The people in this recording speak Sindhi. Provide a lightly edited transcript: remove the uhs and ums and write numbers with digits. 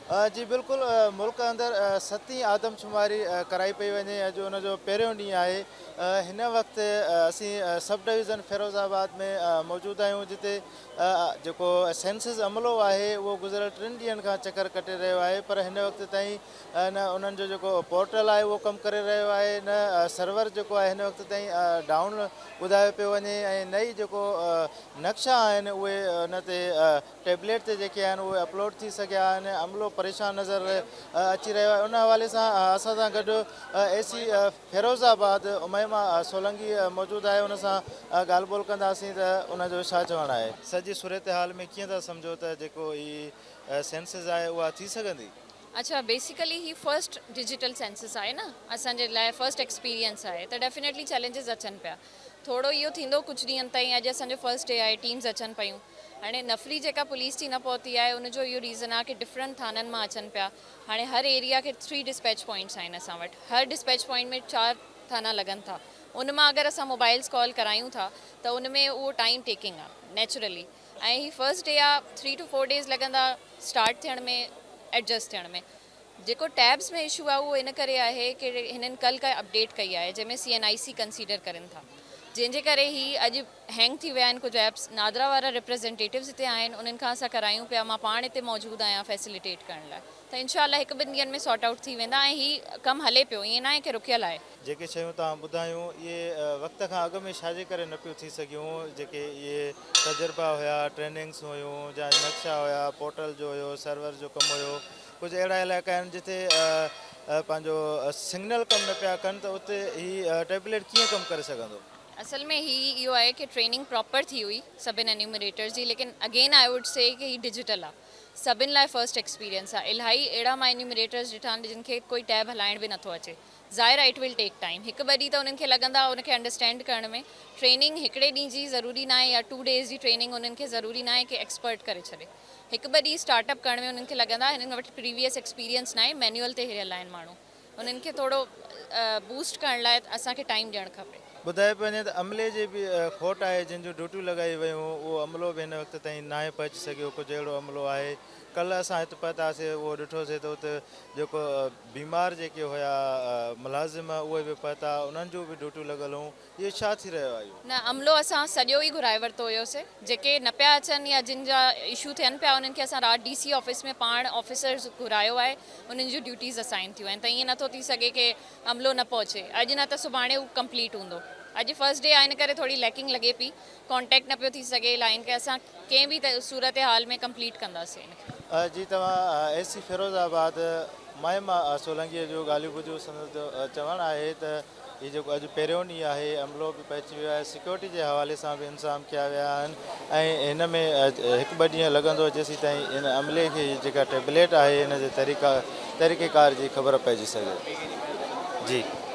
جي بلڪل ملڪ اندر ستين آدمشماري ڪرائي پئي وڃي اڄ ان جو پهريون ڏينهن آهي هن وقت اسين سب ڊويزن فيروز آباد ۾ موجود آهيون جتي جيڪو سينسز عملو آهي اهو گذريل ٽن ڏينهن کان چڪر ڪٽي رهيو آهي پر هن وقت تائين نه انهن جو جيڪو پورٽل آهي اهو ڪم ڪري رهيو آهي نه سرور جيڪو آهي هن وقت تائين ڊائون ٻڌايو پيو وڃي ۽ نه ئي جيڪو نقشا آهن اهي ان تي ٽيبليٽ تي جيڪي آهن اهي اپلوڊ ٿي سگهيا آهن عملو پريشان نظر اچي رهيو آهي ان حوالي سان اسان سان گڏ اي سي فيروز آباد اميما سولنگي موجود آهي ان سان ڳالهه ٻولهه ڪنداسين ته ان جو ڇا چوڻ آهي. سڄي صورتحال ۾ ڪيئن ٿا سمجهو ته جيڪو هي سينسز آهي اها ٿي سگهندي؟ اڇا بيسيڪلي هي فرسٽ ڊجيٽل سينسز آهي نه اسان جي لاء فرسٽ ايڪسپيرينس آهي ته ڊيفينيٽلي چئلينجز اچن پيا ٿورو اهو ٿيندو ڪجهه ڏينهن تائين اڄ اسان جو فرسٽ ڊي آهي ٽيمز اچن پيون هاڻي نفري جيڪا پوليس جي نه پهتي آهي ان جو اهو ريزن آهي ڪي ڊفرنٽ ٿانن مان اچن پيا هاڻي هر ايريا کي ٿري ڊسپيچ پوائنٽس آهن اسان وٽ هر ڊسپيچ پوائنٽ ۾ چار ٿانا لڳن ٿا ان مان اگر اسان موبائلز ڪال ڪرايون ٿا ته ان ۾ اهو ٽائيم ٽيڪنگ آهي نيچرلي ۽ هي فرسٽ ڊي آهي ٿري ٽو فور ڊيز لڳندا اسٽارٽ ٿيڻ ۾ ايڊجسٽ ٿيڻ ۾ جيڪو ٽيبز ۾ اشو آهي اهو ان ڪري آهي ڪي هنن ڪل ڪا اپڊيٽ ڪئي آهي جنهن ۾ سي اين آئي سي ڪنسيڊر ڪرين ٿا جنهن جي ڪري هي اڄ هينگ ٿي ويا آهن ڪجهه ايپس نادرا وارا ريپريزينٽيٽوز هتي آهن انهن کان اسان ڪرايون پيا مان پاڻ هتي موجود آهيان فيسليٽيٽ ڪرڻ لاء ته انشاء الله هڪ ٻن ڏينهن ۾ سارٽ آئوٽ ٿي ويندا ۽ هي ڪم هلي پيو ائين ناهي ڪي رڪيل آهي. جيڪي شيون توهان ٻڌايون اهي وقت کان اڳ ۾ ڇا جي ڪري نه پيون ٿي سگهيون جيڪي اهي تجربا هيا ٽريننگس هيون يا نقشا هيا پورٽل جو هيو سرور جو ڪم هيو ڪجهه اهڙا علائقا آهن جتي پنهنجو سگنل ڪم نه پيا ڪن ته اتي هي ٽيبليٽ ڪيئن ڪم ڪري سگهندو. اصل ۾ هي اهو آهي ڪي ٽريننگ پراپر ٿي هئي سڀن انيومريٽرز جي ليڪن again I would C K he digital آ سڀن لاء فرسٽ ايڪسپيرينس آ الاهي اهڙا مان انيومريٽرز ڏٺا آهن جن کي ڪوئي ٽيب هلائڻ به نٿو اچي ظاهر آ it will take time هڪ ٻه ڏينهن ته انهن کي لڳندا ان کي انڊرسٽينڊ ڪرڻ ۾ ٽريننگ هڪڙي ڏينهن جي ضروري ناهي يا ٽو ڊيز جي ٽريننگ انهن کي ضروري ناهي ڪي ايڪسپرٽ ڪري ڇڏي هڪ ٻه ڏينهن اسٽارٽ اپ ڪرڻ ۾ انهن کي لڳندا هنن وٽ پريويس ايڪسپيرينس ناهي مينيول تي هريل آهن ماڻهو انهن کي ٿورو بوسٽ ڪرڻ لاء اسان کي ٽائيم ڏيڻ کپي. ٻڌايو پيو وڃي ته عملي جي به کوٽ آهي جن جون ڊيوٽيون لڳائي ويون اهو عملو به هن وقت تائين ناهي پهچي سگهيو ڪجهه اهڙو عملو آهي ڪلهه اسان هت پهتاسي اهو ڏٺوسي ته ات جيڪو بيمار جيڪي هيا ملازم اهي به پهتا انهن جون به ڊيوٽيون لڳل هيون اهو ڇا ٿي رهيو آهي اهو؟ نه عملو اسان سڄو ئي گهرائي ورتو هيوسي جيڪي نه پيا اچن يا جن جا اشو ٿين پيا انهن کي اسان رات ڊي سي آفيس ۾ پاڻ آفيسرز گهرايو آهي انهن جون ڊيوٽيز اسائن ٿيون آهن ته ائين نٿو ٿي سگهي ڪي عملو نه پهچي اڄ نه ته سڀاڻي هو ڪمپليٽ هوندو اڄ فرسٽ ڊي آهي ان ڪري ٿوري ليڪنگ لڳي پئي ڪانٽيڪٽ نه پيو ٿي سگهي لائين کي اسان ڪنهن به صورتحال ۾ ڪمپليٽ ڪنداسين ان کي. جي توهان اي سي فيروز آباد مهما سولنگي جون ڳالهيون ٻڌيون سندس چوڻ آهي ته هي جيڪو اڄ پهريون ڏينهن آهي عملو به پهچي ويو آهي سيڪيورٽي جي حوالي سان به انتظام ڪيا ويا آهن ۽ هن ۾ هڪ ٻه ڏينهن لڳندو جيسين تائين ان عملي کي جيڪا ٽيبليٽ آهي ان جي طريقه طريقيڪار جي خبر پئجي سگهي جي.